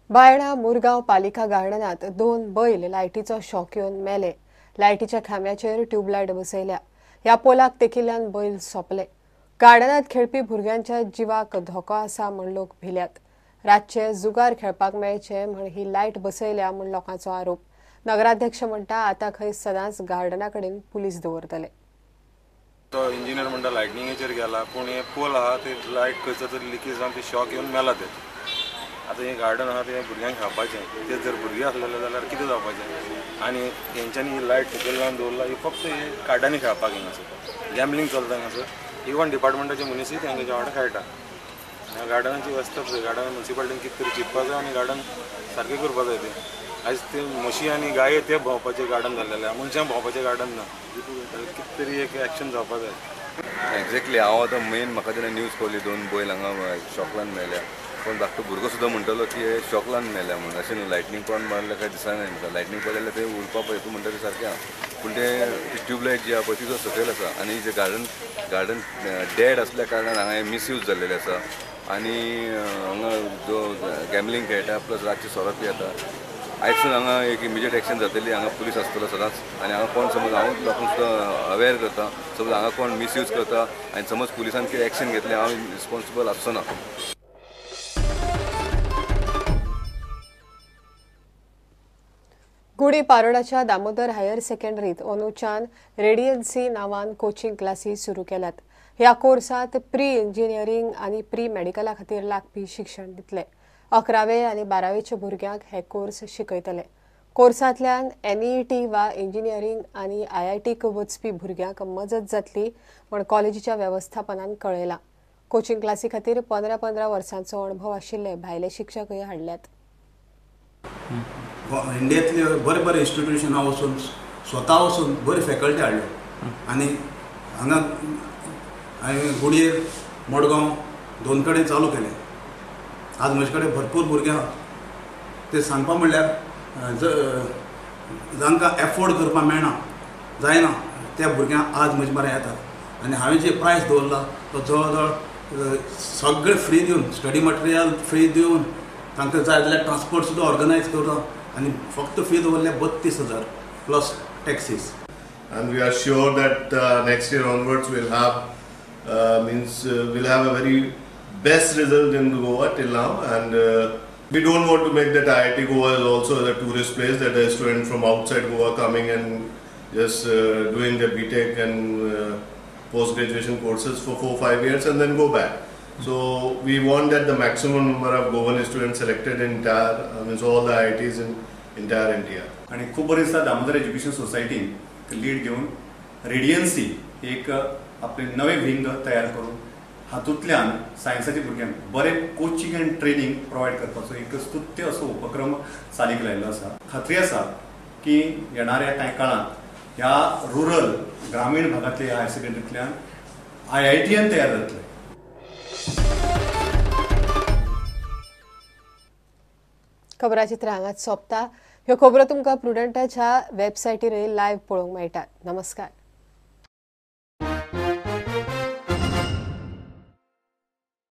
बायणा मुरगांव पालिका गार्डनात 2 बैल लायटीचो शॉक येवन मेले. लायटीच्या खांब्याचेर ट्यूबलायट बसयल्या. ह्या पोलाक तेकिल्ल्यान बैल सोंपले. गार्डनात खेळपी भुरग्यांच्या जिवाक धोको आसा म्हण लोक भिल्यात. रातचे जुगार खेळपाक मेळचे म्हण ही लायट बसयल्या म्हण लोकांचो आरोप. नगराध्यक्ष म्हणटा आतां खंय सदांच गार्डना कडेन पुलीस दवरतले. तो इंजिनियर म्हणटा लायटनिंगेचेर गेला, पूण हे पोल आहा ते लायट खंयचो तरी लिकेज जावन ते शॉक येवन मेला. ते आतां हें गार्डन आहा तें भुरग्यांक खेळपाचें, ते जर भुरगीं आसलेले जाल्यार कितें जावपाचें? आनी हेंच्यांनी ही लायट सकयल लावन दवरला, ही फक्त हे कार्डांनी खेळपाक हांगासर गॅमलींग चलता हांगासर. इवन डिपार्टमेंटाचे मनीसूय तेंच्या वांगडा खेळटा. गार्डनाची वेवस्था गार्डन म्युनिसिपालिटीन कितें तरी चिंतपा जाय आनी गार्डन सारकें करपा जाय. तें आयज ते म्हशी आनी गाये ते भोंवपाचें गार्डन जाल्लेलें, मनशांक भोंवपाचें गार्डन ना. कितें तरी एक एक्शन जावपा जाय. एक्झॅक्टली हांव आतां मेन म्हाका जेन्ना न्यूज कळ्ळी 2 बैल हांगा शॉकलान मेल्या, पूण धाकटो भुरगो सुद्दां म्हणटलो की हे शॉकलान मेल्या म्हणून. अशें न्हू लायटनींग पडून मारलें काय दिसना म्हाका. लायटनींग पडलें जाल्यार तें उरपा पळय तूं म्हणटा तें सारकें आहा, पूण तें ट्यूबलायट जी आहा पळय तिचो सकयल आसा आनी जे गार्डन डेड आसल्या कारणान हांगा हें मिसयूज जाल्लेलें आसा. आनी हांगा जो गॅमलींग खेळटा प्लस रातचे सोरो पियेता. आयजसून हांगा एक इमिजिएट एक्शन जातली. हांगा पुलीस आसतलो सदांच आनी हांगा कोण समज हांव लोकांक सुद्दां अवेर करता, समज हांगा कोण मिसयूज करता आनी समज पुलिसान कितें एक्शन घेतलें हांव रिस्पॉन्सिबल आसचो ना. गुडी पारोडाच्या दामोदर हायर सेकंडरीत अंदूच्यान रेडियन्सी नांवान कोचिंग क्लासी सुरू केल्यात. ह्या कोर्सात प्री इंजिनियरींग आनी प्री मेडिकला खातीर लागपी शिक्षण दितले. 11वे आनी 12वेच्या भुरग्यांक हे कोर्स शिकयतले. कोर्सांतल्यान NEET वा इंजिनियरींग आनी IITक वचपी भुरग्यांक मजत जातली म्हण कॉलेजीच्या वेवस्थापनान कळयलां. कोचिंग क्लासी खातीर 15-15 वर्सांचो अणभव आशिल्ले भायले शिक्षकय हाडल्यात. इंडियेंतले बरे बरे इन्स्टिट्युशनां वचून स्वता वचून बरी फॅकल्टी हाडल्यो आनी हांगा हांवें गुडयेर मडगांव 2 कडेन चालू केलें. आज म्हजे कडेन भरपूर भुरगीं आहा. ते सांगपा म्हणल्यार जांकां एफोर्ड करपाक मेळना जायना त्या भुरग्यांक आज म्हजे मरे येतात आनी हांवें जे प्रायस दवरला तो जवळ जवळ सगळें फ्री दिवन, स्टडी मटेरियल फ्री दिवन, तांकां जाय जाल्यार ट्रान्सपोर्ट सुद्दां ऑर्गनायज करून आनी फक्त फी दवरल्या 32,000 plus taxes. And we are sure that next year onwards we'll have we'll have a very best result in Goa till now, and we don't want to make that IIT Goa is also a tourist place that a student from outside Goa coming and just doing the BTech and post graduation courses for 4-5 years and then go back. So we want that the maximum number of Goan students selected in entire, means all the IITs in entire India. आणि खूब बरें दिसता Damodar education सोसायटीन lead घेवन रेडियन्सी एक आपले नवे wing तयार करून हातूंतल्यान सायन्साच्या भुरग्यांक बरें कोचिंग आनी ट्रेनिंग प्रोवायड करपाचो एक स्तुत्य असो उपक्रम चालीक लायिल्लो आसा. खात्री आसा की येणाऱ्या कांय काळांत ह्या रुरल ग्रामीण भागांतल्या ह्या हायर सेकंडरींतल्यान IITN तयार जातले. खबराचित्र हांगाच सोंपता. ह्यो खबरो तुमकां प्रुडंटाच्या वेबसायटीरय लायव्ह पळोवंक मेळटात. नमस्कार.